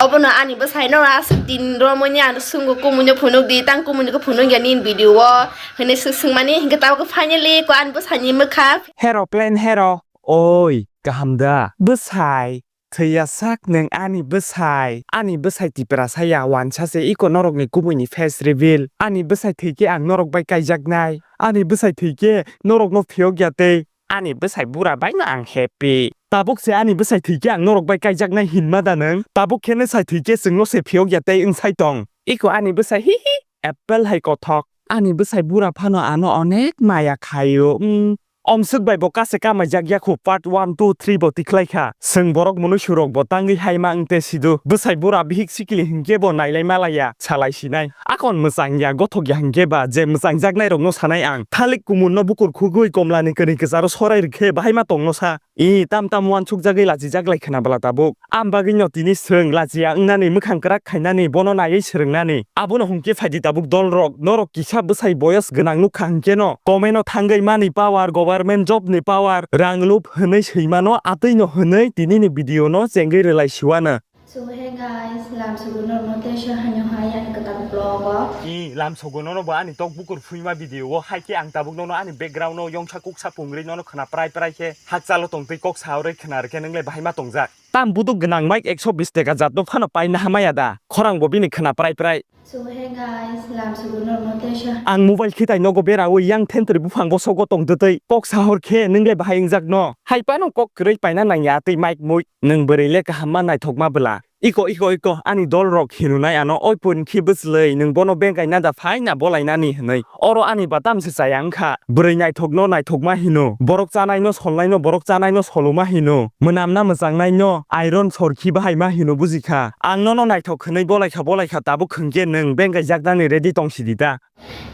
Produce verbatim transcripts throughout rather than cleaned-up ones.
Obono ani bwsai no aswk din romwi ni ano swngwi kumui no phunuk di, tang kumui no khe phunuk ya nini video o hinwi swk swngmani, hinkhe tabuk finally ko ani bwsai ni mwkha. Hero plan hero. Oi, kaham da? Bwsai, thwiya sak nwng ani bwsai. Ani bwsai Tiprasa ya, wansa se iko norok ni kumui ni face reveal. Ani bwsai thwi khe ang norok bai kaijaknai. Ani bwsai thwi khe norok no phiyok ya tei. Ani bwsai bura bai no ang happy. Tabuk se ani bwsai thwi khe ang norok bai kaijaknai hinma da nwng? Tabuk khe nwsai thwi khe chwng no se phiyok ya tei wngsai tong. Iko ani bwsai hihi apple hai kothok. Ani bwsai bura phano ano onek maya khaio. Mm. Omswk bai bo kase kamaijak ya khu part one, two, three bo tikhlai kha. Chwng borok mwnwi surok bo tangwi hai ma wng te sidu. Bwsai bura bihik sikili hinkhe bo nailai malaya, salai sinai. Akon mwchang ya, gothok ya hinkhe ba, je mwchangjaknai rokno sanai ang. Thalik kumun no bukur khugwi komla ni kwrwi kwcharo sorai rwkhe bahai ma tongno sa. I, tam tam uansukjagwi lachijak lai khwna bwla tabuk. Am bagwi no tini chwng lachiya wngnani, mwkhang kwrak khainani, bono naiwi swrwngnani. Abono hwnkhe phaidi tabuk dolrok, norok kisa bwsai boyos gwnang nukha hwnkhe no, comment no thangwi mani power, government job ni power, rang lup hwnwi swimano atwi no hwnwi tini ni video no chengwi rwlai siwano. So hey guys, lam sugu norokno teisa haino hai ani kwtal vlog o. I lam sugu nono bo ani tok bukur phuima video o, hai khe ang tabuk nono ani background o yongsa kuksa pungri nono khwna prai prai khe hakchalo tongtwi kok sa orwi khwna rwkhe nwng le bahai ma tongjak. Tam buduk gwnang mic ekso bis taka jat no phano paina hamaya da, khorang bo bini khwna prai prai. So hey guys, lam sugu norokno teisa. Ang mobile khitai nogo berawi yang thentwrwi buphang bosogo tong twtwi kok sahor khe nwng le bahai wngjak no. Hai phano kok kwrwi paina nangya twi mic mui. Nwng bwrwi le kaham ma naithok ma bwla. Iko, iko, iko, ani dol rok hinunai ano, oi pun khi bwslwi, nwng bono bengkai na da phai na bolai nani hinwi. Oro ani batam se chaya wngkha. Bwrwi naithok no naithok ma hino. Borok chanai no solnai no, borok chanai no soluma hino. Mwnam na mwchangnai no, iron sor khi bahai ma hino bujikha. Ang nono naithok hinwi bolaikha, bolaikha, tabuk hwnkhe nwng bengkai jak nani ready tong sidi ta.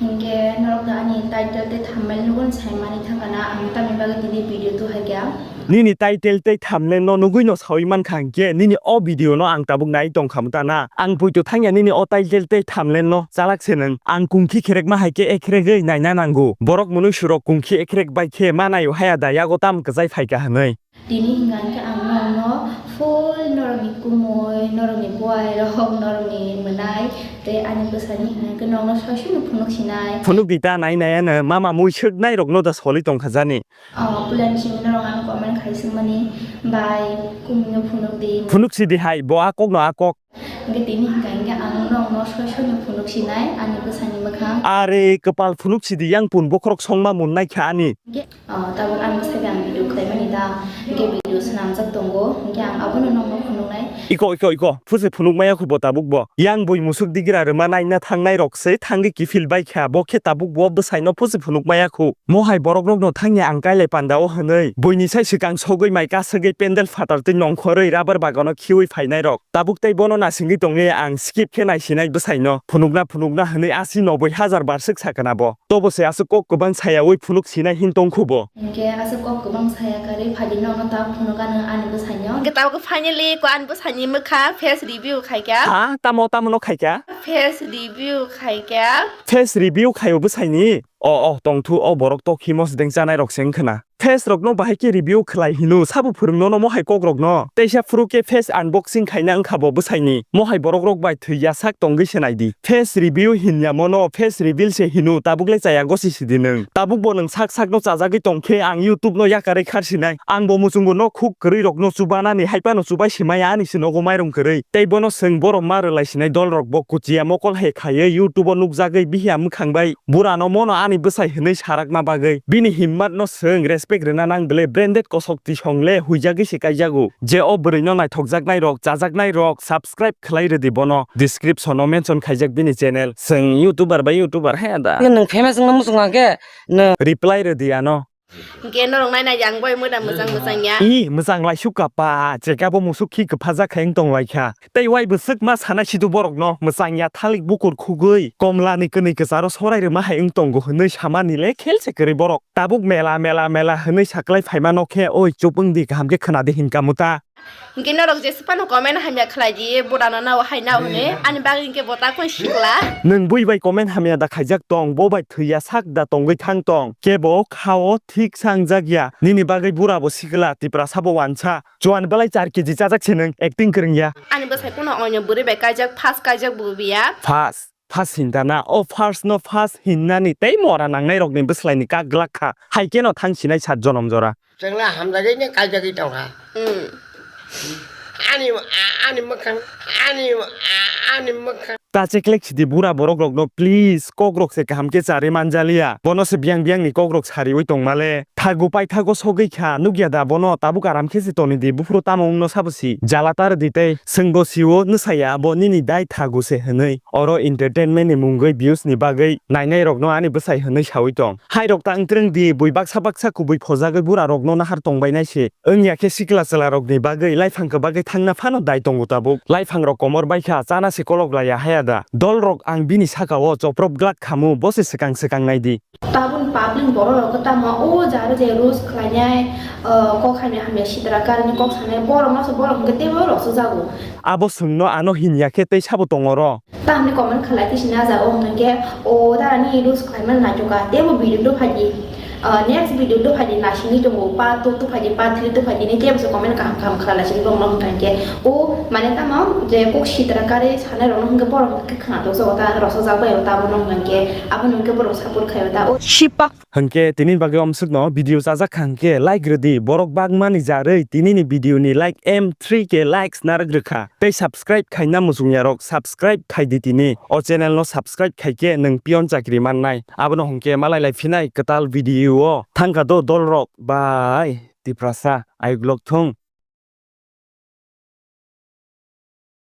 Hinkhe norok da ani title tei thumbnail nugwi sai mani thangkha na, ang tamni bagwi tini video tu hai kha. Nini title tei thumbnail no nugwi no sawi mankha hinkhe nini o video no ang tabuk nai tongkha muta na. Ang poito thangya nini o title tei thumbnail no, chalak se nwng. Ang kungkhi kherekma hai khe ekhregwi naina nango. Borok mwnwi surok kungkhi ekhrek bai khe ma naio haya da yago tam kwchai phaikha hwnwi. Tini hwnka hinkhe ang norokno full norokni kumui, norokni buai rok, norokni mwnai tei ani bwsani hwnka hinkhe norokno soisano phunuk sinai. Phunuk di ta nai nai ano mama mui swknai rokno da soli tongkha jani. O puila ni simi norok ano comment khai swngmani bai kumui no phunuk di. Phunuk sidi hai bo a kok no a kok. Hingke tini hingka hingke ang norokno soi soi no phunuk sinai ani bwsani mwkhang. Are kwpal phunuk sidi yang pun bokhorok songma mun naikha ani. Hingke, ah, tabuk ani bwsai ang video khlaimani da, hingke video swnamjak tongo, hingke ang abono norokno phunuknai. Iko, iko, iko, phuse phunuk maya khubo tabuk bo. Yang bui musuk digira rwma naina thangnai rok se thangwi kiphil baikha, bo khe tabuk bo bwsai no phuse phunuk maya khu. Mohai borok rokno thangya ang kailai panda o hwnwi. Buini sai swkang sogwi mai kasagwi pendel phatar twi nongkhorwi rubber bagano khiwi phainai rok. Tabuk tei bono nasingwi tongwi ang skip khe naisinai bwsaino. Phunukna phunukna hwnwi asi noboi hajar bar swk sakana bo. Tobo se aswk kok kwbang sayawi phunuk sinai hin tongkhu bo. Hinkhe aswk kok kwbang saya karwi phadi nono ta phunukano ani bwsaino. Hinkhe tabuk finally ko ani bwsaini mwkha face review khaikha. Ha? Tamo tamo no khaikha? Face review khaikha. Face review khaio bwsaini? O, o, tongthu, o borok tok himo sdeng chanai rok se wngkhwna. Face rok no bahai khe review khlai hino, sabo phwrwng nono mohai kok rok no. Teisa phuru khe face unboxing khaina wngkha bo bwsaini. Mohai borok rok bai thwi ya sak tongwi se nai di. Face review hinya mono, face reveal se hino, tabuk le chaya gosi sidi nwng. Tabuk bo nwng sak sak no chajagwi tong khe ang YouTube no yakarwi khar sinai. Ang bo muchungo no khuk kwrwi rok no chubanani hai phano chubai se maya ani se nogo mairung kwrwi. Tei bono swng borok ma rwlai sinai dol rok bo kuchiya mokol hai khaiwi YouTube o nukjagwi bihiya mwkhang bai. Burano mono ani bwsai hwnwi sarakma bagwi bini himmatno swng respect rwna nang bwle branded kosok tisong le huijagwi se kaijago. Je o bwrwino naithokjaknairok, chajaknairok subscribe khlai rwdi bono. Description o mention khaijak bini channel. Swng YouTuber bai YouTuber he da. Nwng famous wngna muchung kha khe nwng reply rwdi ano. Hinkhe norok naina yang bai moda mwchang mwchang ya. I, mwchang lai sukha pa, chekabo musuk khi kwphajak khe wng tong lai kha. Tei wai bwswk ma sanai sidu borok no, mwchang ya thalik bukur khugwi, komla ni kwnwi kwcharo sorai rwma hai wng tongo hwnwi samani le khel se kwrwi borok. Tabuk mela, mela, mela hwnwi saklai phaima no khe, oi chupung di kaham khe khwna di hinka muta. Hinkhe norok jesa phano comment hamya khlai di, bura no nao hai nao hwnwi, ani bagwi hinkhe bo ta kung sikla. Nwng bui bai comment hamya da khaijak tong, bo bai thwiya sak da tongwi thang tong. Kebo khao thik sangjak ya, nini bagwi bura bo sikla, Tiprasa bo wansa. Chuan belai char kg chajak se nwng, acting kwrwng ya. Ani bwsai phano oino bwrwi bai kaijak, first kaijak bo biya. First, first hinda na, o first no first hinnani tei mora nangnai rokni bwslaini kak glak kha. Hai keno thang sinai sat jonom jora. Chwngla hamjagwi ne kaijagwi tongkha. Hmm. Ani, a-, ani mwkhang, ani, a-, ani mwkhang. Ta cheklek sidi bura borok rokno, please, kok rok se kaham khe charwi manjaliya. Bono se biyang biyang ni kok rok sariwi tongmale. Thagu paithago sogwi kha, nukya da bono, tabuk aram khe se toni di, buphuru tamo wngno sabo si. Jala tar di tei, swngbo sio, nwsaya abo nini dai thagu se hwnwi. Oro entertainment ni mungwi views ni bagwi nainai rokno ani bwsai hwnwi sawi tong. Hai rok ta wngtrwng di, bui baksa baksa kubui phojagwi bura rokno nahar tongbainai se. Wngya khe sikla chwla rokni bagwi laiphang kwbagwi thangna phano dai tongo tabuk. Laiphang rok komor bai kha, chana se kolok laya haya da. Dol rok ang bini saka o choprop glak khamu, bo se swkang swkang nai di. Tabun public borok rok tamo o jaro je roast khlainai, ah, kok hamya hamya sidra karni kok sanai borok no se borok hwnkhe teibo rok sujago. Abo swngno ano hinya khe tei sabo tongoro. Tamni comment khalai twi sini aja o hwnkhe o darani roast khlaimani naitokha teibo video do phaidi, ah, next video do phaidi nasingwi tongo part two do phaidi part three do phaidi ni teibo se comment kaham kaham khalai sini borok no hwnkhe o mane tamo je kok sidra karwi sanai rok no hwnkhe borok hwnkhe khna tokjago ta rosojak bai o ta abono hwnkhe abono hwnkhe borok support khaio ta o. Shipak. Hwnkhe tini bagwi omswkno video chajak kha hwnkhe like rwdi, borok bagmani jarwi tinini video ni like M three K likes narwk rwkha. Tei subscribe khaina muchungya rok subscribe khaidi tini. O channel no subscribe khaikhe nwng pion chakri mannai. Abono hwnkhe malai lai phinai kwtal video o. Thangkha do dol rok bai Tiprasa ayuk lok thung.